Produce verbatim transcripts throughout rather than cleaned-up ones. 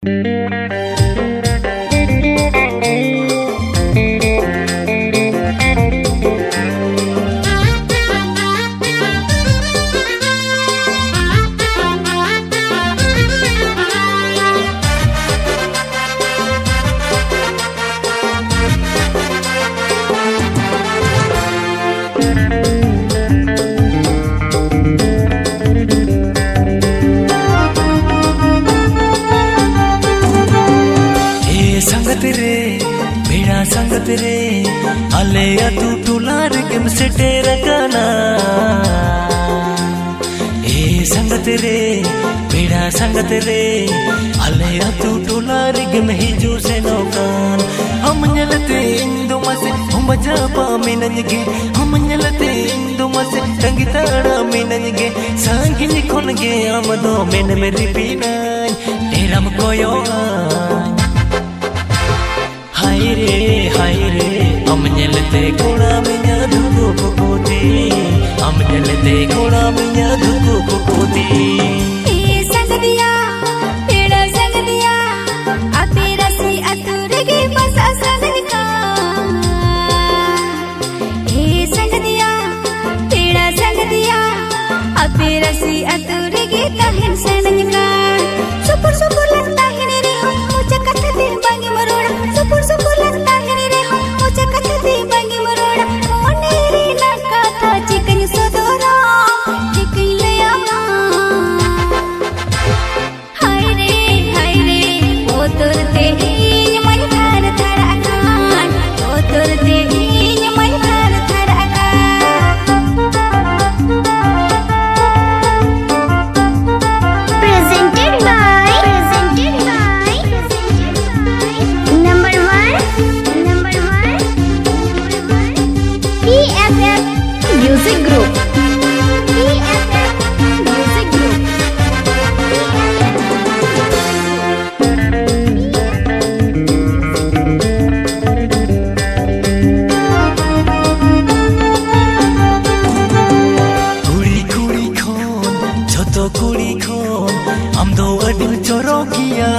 ᱮ ᱥᱟᱸᱜᱟᱛ ᱨᱮ, ᱯᱮᱲᱟ ᱥᱟᱸᱜᱟᱛ ᱨᱮ, ᱟᱞᱮ ᱟᱹᱛᱩ ᱴᱚᱞᱟ ᱨᱮᱜᱮᱢ ᱥᱮᱴᱮᱨ ᱟᱠᱟᱱᱟ᱾ ᱮ ᱥᱟᱸᱜᱟᱛ ᱨᱮ, ᱯᱮᱲᱟ ᱥᱟᱸᱜᱟᱛ ᱨᱮ, ᱟᱞᱮ ᱟᱹᱛᱩ ᱴᱚᱞᱟ ᱨᱮᱜᱮᱢ ᱦᱤᱡᱩᱜ ᱥᱮᱱᱚᱜ ᱠᱟᱱ᱾ ᱟᱢ ᱧᱮᱞᱛᱮ ᱤᱧ ᱫᱚ ᱢᱟᱥᱮ ᱦᱚᱸ ᱵᱟᱡᱟᱣ ᱢᱤᱱᱟᱹᱧ ᱜᱮ, ᱟᱢ ᱧᱮᱞᱛᱮ ᱤᱧ ᱫᱚ ᱢᱟᱥᱮ ᱛᱟᱺᱜᱤ ᱛᱟᱲᱟᱢ ᱢᱤᱱᱟᱹᱧ ᱜᱮ᱾ ᱥᱟᱺᱜᱤᱧ ᱠᱷᱚᱱ ᱜᱮ ᱟᱢ ᱫᱚ ᱢᱮᱱᱮᱢ ᱨᱤᱯᱤᱱᱟᱹᱧ, ᱰᱮᱨᱟᱢ ᱠᱚᱭᱚᱜᱼᱟᱹᱧ᱾ ᱦᱟᱭ ᱨᱮ, ᱦᱟᱭ ᱨᱮ, ᱟᱢ ᱧᱮᱞᱛᱮ ᱠᱚᱲᱟᱢ ᱤᱧᱟᱹᱜ ᱫᱩᱠᱩ ᱯᱩᱠᱩᱛᱤ, ᱟᱢ ᱧᱮᱞᱛᱮ ᱠᱚᱲᱟᱢ ᱤᱧᱟᱹᱜ ᱫᱩᱠᱩ ᱯᱩᱠᱩᱛᱤ᱾ ᱮ ᱥᱟᱸᱜᱟᱫᱤᱭᱟ, ᱯᱮᱲᱟ ᱥᱟᱸᱜᱟᱫᱤᱭᱟ, ᱟᱯᱮ ᱨᱟᱥᱤ ᱟᱹᱛᱩ ᱨᱮᱜᱮ ᱵᱟᱥᱟ ᱥᱟᱱᱟᱧ ᱠᱟᱱ᱾ ᱮ ᱥᱟᱸᱜᱟᱫᱤᱭᱟ, ᱯᱮᱲᱟ ᱥᱟᱸᱜᱟᱫᱤᱭᱟ, ᱟᱯᱮ ᱨᱟᱥᱤ ᱟᱹᱛᱩ ᱨᱮᱜᱮ ᱛᱟᱦᱮᱱ ᱥᱟᱱᱟᱧ ᱠᱟᱱ᱾ ᱥᱩᱯᱩᱨ ᱥᱩᱯᱩᱨ ᱞᱟᱝ ᱛᱟᱦᱮᱱ ᱨᱮᱦᱚᱸ ᱢᱚᱪᱟ ᱠᱟᱛᱷᱟ ᱛᱮ ᱵᱟᱝ ᱮᱢ ᱨᱚᱲᱟ᱾ ᱥᱩᱯᱩᱨ ᱥᱩᱯᱩᱨ ᱞᱟᱝ ᱛᱟᱦᱮᱱ ᱨᱮᱦᱚᱸ ᱢᱚᱪᱟ ᱠᱟᱛᱷᱟ ᱛᱮ ᱵᱟᱝ ᱮᱢ ᱨᱚᱲᱟ᱾ ᱢᱚᱱᱮ ᱨᱮᱱᱟᱜ ᱠᱟᱛᱷᱟ ᱪᱤᱠᱟᱹᱧ ᱥᱚᱫᱚᱨᱟ, ᱪᱤᱠᱟᱹᱧ ᱞᱟᱹᱭᱟᱢᱟ?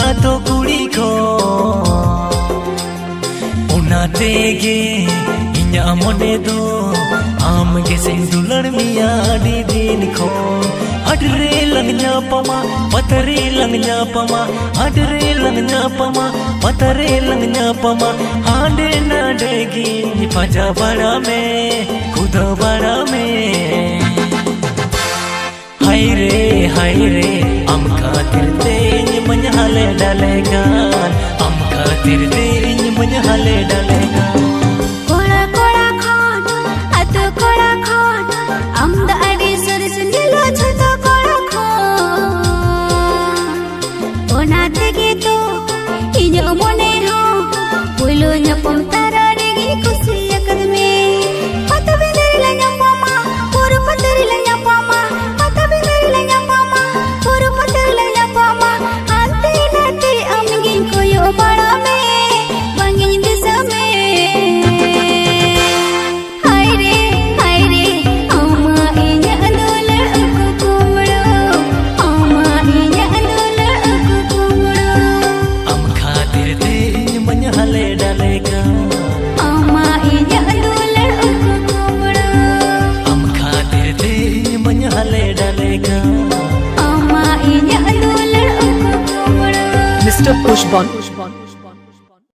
ᱟᱫᱚ ᱠᱩᱲᱤ ᱠᱚ, ᱚᱱᱟ ᱛᱮᱜᱮ ᱤᱧᱟᱹᱜ ᱢᱚᱱᱮ ᱫᱚ ᱟᱢ ᱜᱮ ᱥᱮᱧ ᱫᱩᱞᱟᱹᱲ ᱢᱮᱭᱟ ᱟᱹᱰᱤ ᱫᱤᱱ ᱠᱷᱚᱱ᱾ ᱦᱟᱴ ᱨᱮ ᱞᱟᱝ ᱧᱟᱯᱟᱢᱟ, ᱯᱟᱛᱟ ᱨᱮ ᱞᱟᱝ ᱧᱟᱯᱟᱢᱟ, ᱦᱟᱴ ᱨᱮ ᱞᱟᱝ ᱧᱟᱯᱟᱢᱟ, ᱯᱟᱛᱟ ᱨᱮ ᱞᱟᱝ ᱧᱟᱯᱟᱢᱟ, ᱦᱟᱸᱰᱮ ᱱᱟᱰᱮ ᱜᱤᱧ ᱯᱟᱸᱡᱟ ᱵᱟᱲᱟ ᱢᱮ, ᱠᱷᱩᱫᱟᱹ ᱵᱟᱲᱟ ᱢᱮ᱾ ᱦᱟᱭ ᱨᱮ, ᱦᱟᱭ ᱨᱮ, ᱟᱢ ᱠᱷᱟᱹᱛᱤᱨ ᱛᱮ ᱤᱧ ᱢᱟᱧ ᱦᱟᱞᱮ ᱰᱟᱞᱮ ᱠᱟᱱ, ᱟᱢ ᱠᱷᱟᱹᱛᱤᱨ ᱛᱮ ᱤᱧ ᱢᱟᱧ ᱦᱟᱞᱮ ᱰᱟᱞᱮ ᱠᱟᱱ᱾ ᱠᱚᱲᱟ, ᱠᱚᱲᱟ ᱠᱷᱚᱱ, ᱟᱛᱳ ᱠᱚᱲᱟ ᱠᱷᱚᱱ, ᱟᱢ ᱫᱚ ᱟᱹᱰᱤ ᱥᱚᱨᱮᱥ ᱧᱮᱞᱚᱜ ᱡᱷᱚᱛᱚ ᱠᱚᱲᱟ ᱠᱷᱚᱱ᱾ ᱚᱱᱟ ᱛᱮᱜᱮ ᱛᱚ ᱤᱧᱟᱹᱜ ᱢᱚᱱᱮ ᱦᱚᱸ ᱯᱩᱭᱞᱩ ᱧᱟᱯᱟᱢ ᱛᱟᱨᱟ ᱨᱮᱜᱮ ᱠᱩᱥᱤᱭᱟᱠᱟᱫ ᱢᱮ᱾ ᱯᱟᱛᱟ ᱵᱤᱸᱫᱟᱹ ᱨᱮᱞᱮ ᱧᱟᱯᱟᱢᱟ, ᱯᱩᱨᱩ ᱯᱟᱛᱟ ᱨᱮᱞᱮ ᱧᱟᱯᱟᱢᱟ, ᱯᱟᱛᱟ ᱵᱤᱸᱫᱟᱹ ᱨᱮᱞᱮ ᱧᱟᱯᱟᱢᱟ, ᱯᱩᱨᱩ ᱯᱟᱛᱟ ᱨᱮᱞᱮ ᱧᱟᱯᱟᱢᱟ᱾ ᱦᱟᱱᱛᱮ ᱱᱟᱛᱮ ᱟᱢ ᱜᱤᱧ ᱠᱚᱭᱚᱜ ᱵᱟᱲᱟ ᱢᱮ, ᱵᱟᱝ ᱤᱧ ᱫᱤᱥᱟᱹ ᱢᱮ᱾ ᱦᱟᱭ ᱨᱮ, ᱦᱟᱭ ᱨᱮ, ᱟᱢᱟᱜ ᱤᱧᱟᱹᱜ ᱫᱩᱞᱟᱹᱲ ᱩᱠᱩ ᱠᱩᱢᱲᱩ, ᱟᱢᱟᱜ ᱤᱧᱟᱹᱜ ᱫᱩᱞᱟᱹᱲ ᱩᱠᱩ ᱠᱩᱢᱲᱩ᱾ ᱟᱢ ᱠᱷᱟᱹᱛᱤᱨ ᱛᱮ ᱤᱧ ᱢᱟᱧ ᱦᱟᱞᱮ ᱰᱟᱞᱮ ᱠᱟᱱ᱾ ᱟᱢᱟᱜ ᱤᱧᱟᱹᱜ ᱫᱩᱞᱟᱹᱲ ᱩᱠᱩ ᱠᱩᱢᱲᱩ᱾ ᱟᱢ ᱠᱷᱟᱹᱛᱤᱨ ᱛᱮ ᱤᱧ ᱢᱟᱧ ᱦᱟᱞᱮ ᱰᱟᱞᱮ ᱠᱟᱱ᱾ ᱟᱢᱟᱜ ᱤᱧᱟᱹᱜ ᱫᱩᱞᱟᱹᱲ ᱩᱠᱩ ᱠᱩᱢᱲᱩ᱾ ᱢᱤᱥᱴᱟᱨ ᱯᱩᱥᱵᱟᱱ᱾